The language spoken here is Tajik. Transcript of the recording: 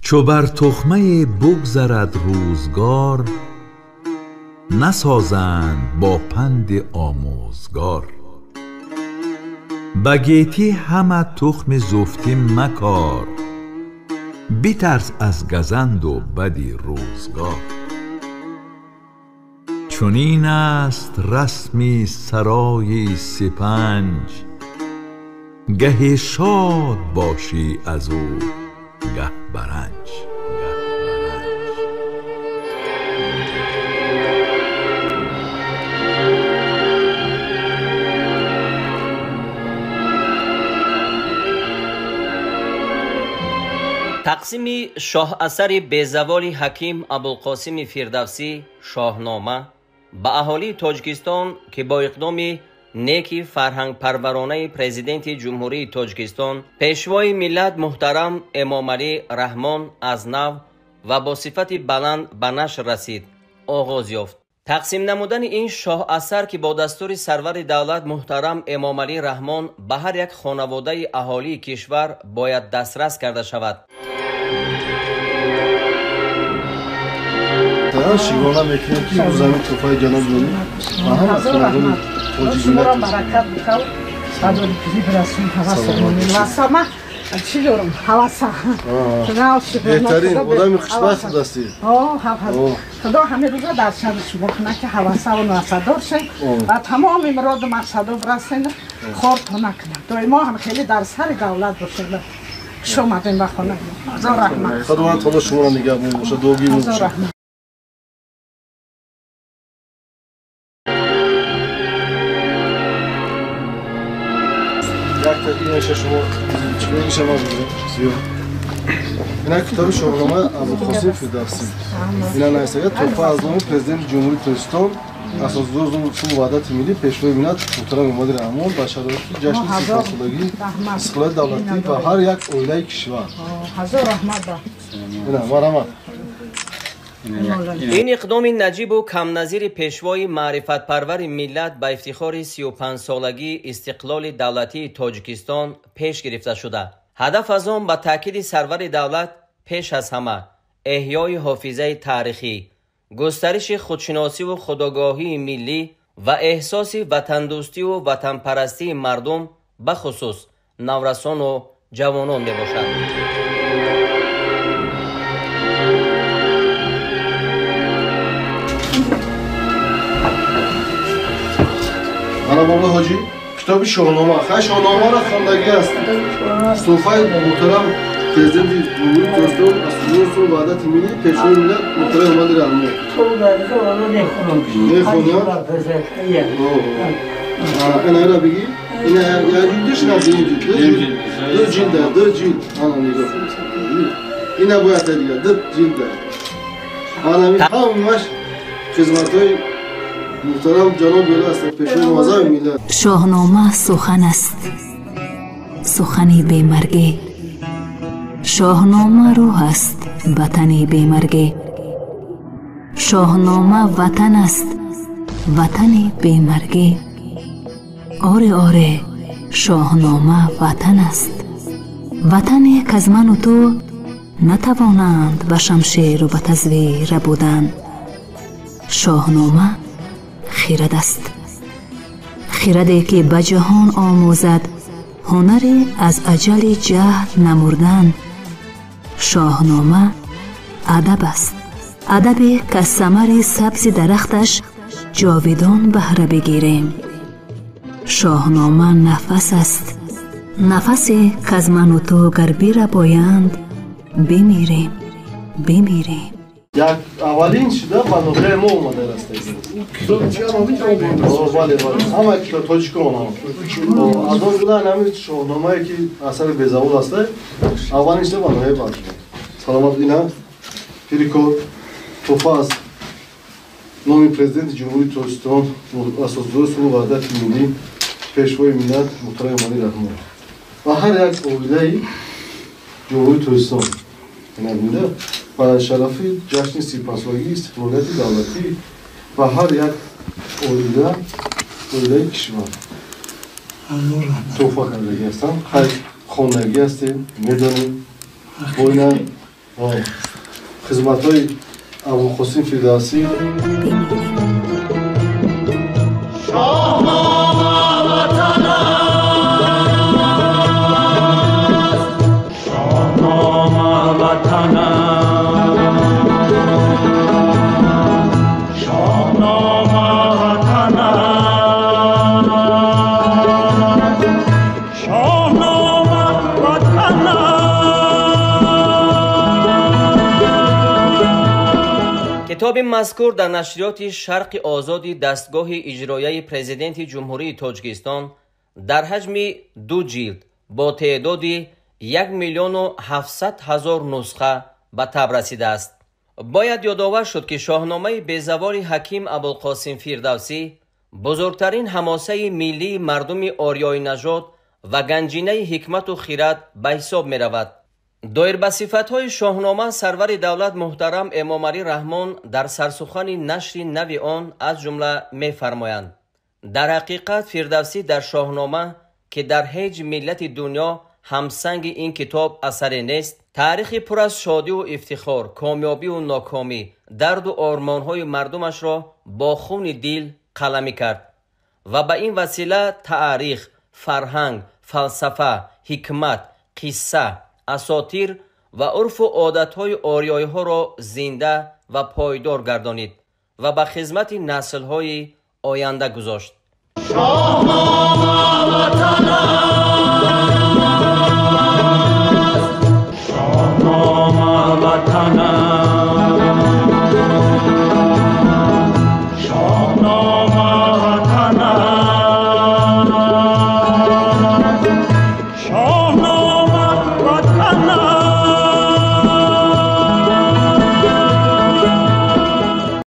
Чу бар тухмае бугзарад рӯзгор, насозанд бо панди омӯзгор. Ба гетӣ ҳама тухми зуфтӣ макор, битарс аз газанду бади рӯзгор. Чунин аст расми сарои сипанҷ, гаҳе шод бошӣ аз ӯ гаҳ баранҷ. Тақсими шоҳасари безаволи ҳаким Абулқосими Фирдавсӣ «Шоҳнома» ба аҳолии Тоҷикистон, ки бо иқдоми неки фарҳангпарваронаи Президенти Ҷумҳурии Тоҷикистон, Пешвои миллат муҳтарам Эмомалӣ Раҳмон аз нав ва бо сифати баланд ба нашр расид, оғоз ёфт. Тақсим намудани ин шоҳасар, ки бо дастури сарвари давлат муҳтарам Эмомалӣ Раҳмон ба ҳар як хонаводаи аҳолии кишвар бояд дастрас карда шавад. Шигона мекунем, ки имрӯз ҳамин тӯҳфаи ҷаноб дорем ва ҳама хонадони тоҷик баракат бикав, чӣ дорам, ҳаваса. Беҳтарин одами хушбахт будастед. Худо ҳамин рӯза дар шаби шумо кунад, ки ҳавасаву насадор шед ва тамоми муроду мақсадо бирасед, хортон накунад. Доимо ҳам хеле дар сари давлат бошед. Хуш омадем ба хона. Ҳазор раҳмат. Худованд таоло шуморо нигаҳбон бошад, дуогӯи мо бошад. Инаша шумо иша ма зиёд. Ина китоби Шоҳнома Абулқосим Фирдавсӣ. Ина нависага тӯҳфа аз номи Президенти Ҷумҳурии Тоҷикистон, Асосгузори сулҳу ваҳдати миллӣ, Пешвои миллат муҳтарам Эмомалӣ Раҳмон ба шарофи ҷашни 35-солагии истиқлолияти давлатӣ ба ҳар як оилаи кишвар. Ҳазор раҳмат. Ина марҳамат. Ин иқдоми наҷибу камназири пешвои маърифатпарвари миллат ба ифтихори 35-солагии истиқлоли давлатии Тоҷикистон пеш гирифта шуда, ҳадаф аз он, ба таъкиди сарвари давлат, пеш аз ҳама эҳёи ҳофизаи таърихӣ, густариши худшиносиву худогоҳии миллӣ ва эҳсоси ватандӯстиву ватанпарастии мардум, бахусус наврасону ҷавонон мебошад. Ана бобо ҳоҷӣ, китоби Шоҳнома. Хай, Шоҳномаро хондагӣ аст. Тӯҳфаи муҳтарам Президенти Ҷумҳурии Тоҷикистон, Асосгузори сулҳу ваҳдати миллӣ, Пешвои миллат муҳтарам Эмомалӣ Раҳмон. Мехонӣ? Ина ира бигӣ. Ина як ҷилдиш, ина дуюм ҷилд. Ду ҷилда, ду ҷилд. Ана нигоҳ. Ина бояд дига, ду ҷилда. Ана ҳамаш хизматҳои муҳтарам ҷаноби олӣ ҳастанд, пешвои муаззами миллат. Шоҳнома сухан аст, сухани бемаргӣ. Шоҳнома рӯҳ аст, ватани бемаргӣ. Шоҳнома ватан аст, ватани бемаргӣ. Оре, оре, Шоҳнома ватан аст, ватане к аз ману ту натавонанд ба шамшеру ба тазвир рабудан. Шоҳнома хирад аст, хираде ки ба ҷаҳон омӯзад ҳунаре аз аҷали ҷаҳл намурдан. Шоҳнома адаб аст, адабе к аз самари сабзи дарахташ ҷовидон баҳра бигирем. Шоҳнома нафас аст, нафасе к аз ману ту гар бирабоянд, бимирем, бимирем. Як аввалин шуда ба ноҳияи мо омада раста. Бале, бале, ҳама китоб тоҷикон ҳам. Аз он ҷумла ҳамин Шоҳномае, ки асари безавол аст, аввалин шуда ба ноҳияи Балх. Саломат. Ина пирикор, тӯҳфа аз номи Президенти Ҷумҳурии Тоҷикистон, Асосгузори сулҳу ваҳдати миллӣ, Пешвои миллат муҳтарам Эмомалӣ Раҳмон ва ҳар як оилаи Ҷумҳурии Тоҷикистон. Ина бинда, ба шарафи ҷашни 35-солагии истиқлолияти давлатӣ ва ҳар як оилаи кишвар тӯҳфа кардагӣ ҳастам. Хай, хондагӣ ҳастем, медонем. Бо ина Хизматҳои Абулқосим Фирдавсӣ. Китоби мазкур дар нашриёти Шарқи Озоди дастгоҳи иҷроияи Президенти Ҷумҳурии Тоҷикистон дар ҳаҷми 2 ҷилд бо теъдоди 1 700 000 нусха ба таб расидааст. Бояд ёдовар шуд, ки Шоҳномаи безаволи Ҳаким Абулқосим Фирдавсӣ бузургтарин ҳамосаи миллии мардуми ориёинажод ва ганҷинаи ҳикмату хират ба ҳисоб меравад. Доир ба сифатҳои Шоҳнома сарвари давлат муҳтарам Эмомалӣ Раҳмон дар сарсухани нашри нави он аз ҷумла мефармоянд: дар ҳақиқат Фирдавсӣ дар Шоҳнома, ки дар ҳеҷ миллати дунё ҳамсанги ин китоб асаре нест, таърихи пур аз шодиву ифтихор, комёбиву нокомӣ, дарду ормонҳои мардумашро бо хуни дил қаламӣ кард ва ба ин васила таърих, фарҳанг, фалсафа, ҳикмат, қисса, асотир ва урфу одатҳои ориёиҳоро зинда ва пойдор гардонид ва ба хизмати наслҳои оянда гузошт. Шоҳнома ватан.